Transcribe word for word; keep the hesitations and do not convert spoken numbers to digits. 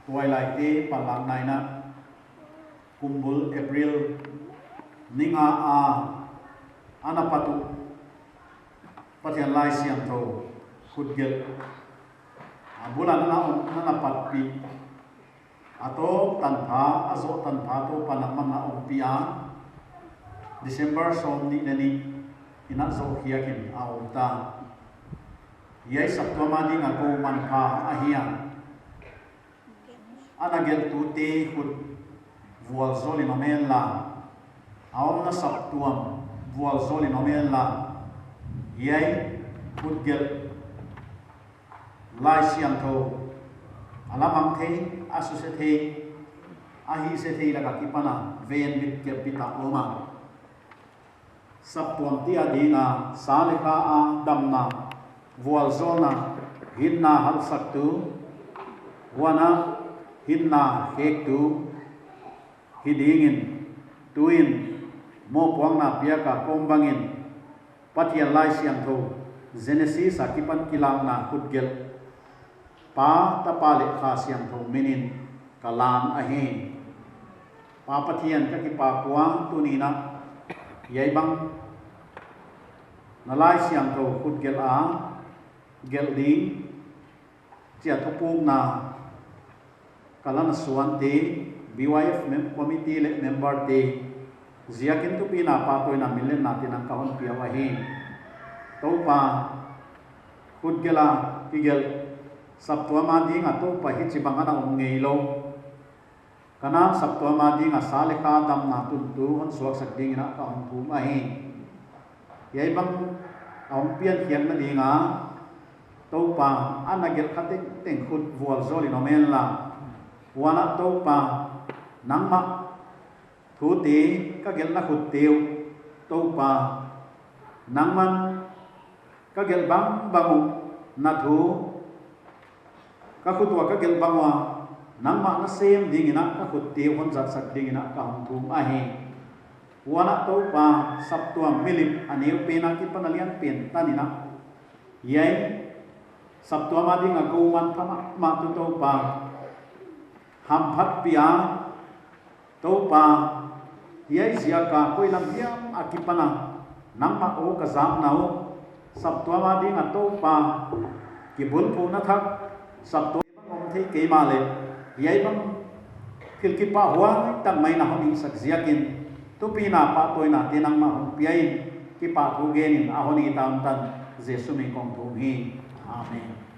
Tuailaite panlakna in a, kumbul April ni nga a ana pat uh Pathian Laisiangthou khutgelh a bul a na, na, na patpih, a tawp tanpha, a zoh tanpha Toupa'n amah na ompih a, December sawmnih leh nih in a zoh khiak in a om ta. Hiai saptuam a ding a kou manpha ahi a. Ana gelhtute khut vualzawl in om hen la, a omna saptuam vualzawl in om hen la, hiai khutgelh Laisiangthou a lamang thei, a suse thei, a hihse thei lak a kipan a venbit kepbit a om a. Saptuamte a ding a sa leh kha a damna, vualzawlna, hinna halhsaktu, huan a hinna khektu hi dingin, tuin mohpuakna piak a kawm bangin Pathian Laisiangthou Genesis a kipan Kilakna khutgelh Pa, Tapa leh Kha Siangthou min in ka lan ahi. Pa Pathian, ka kipak ua tuni in a hiai bang na Laisiangthou khutgelh a gelh ding chia thupukna ka la na suante, B Y F mem-, committee leh memberte ziakin thupina, pahtawina, minlenna te nang ka hon pia uh ahi. Toupa, khutgelh a kigelh saptuam a ding a Toupa hichibang ana om ngeilou, Kanaan saptuam a ding a sa leh kha damna tuntu hon suaksak dingin a ka hon thum ahi. Hiai bang a hong piankhiakna ding a Toupa, ana gelh kha tengteng khut vualzawl in om hen la, huan a Toupa, nangmah thute ka gelhna khutte uh Toupa, nangman ka gelh bangbang uh na thu, ka khut ua ka gelh bang ua nangmah na sem dingin a ka khutte uh hon zatsak dingin a ka hon thum ahi. Huan a Toupa, saptuam milip a neupen a kipan a lianpen tan in a, hiai saptuam a ding a kou manpha mahmah tu Toupa, hamphatpih a Toupa, hiai ziak a koi lam hiam a kipan a nangmah aw ka zakna uh, saptuam a ding a Toupa, kibulphuhna thak saptuam om thei kei mahleh, hiai bang thil kipahhuai tak mai na hon hihsak ziakin thupina, pahtawina te nangmah hon pia in, kipahthu gen in a hon it tan, Jesu min in kong thum hi. Amen.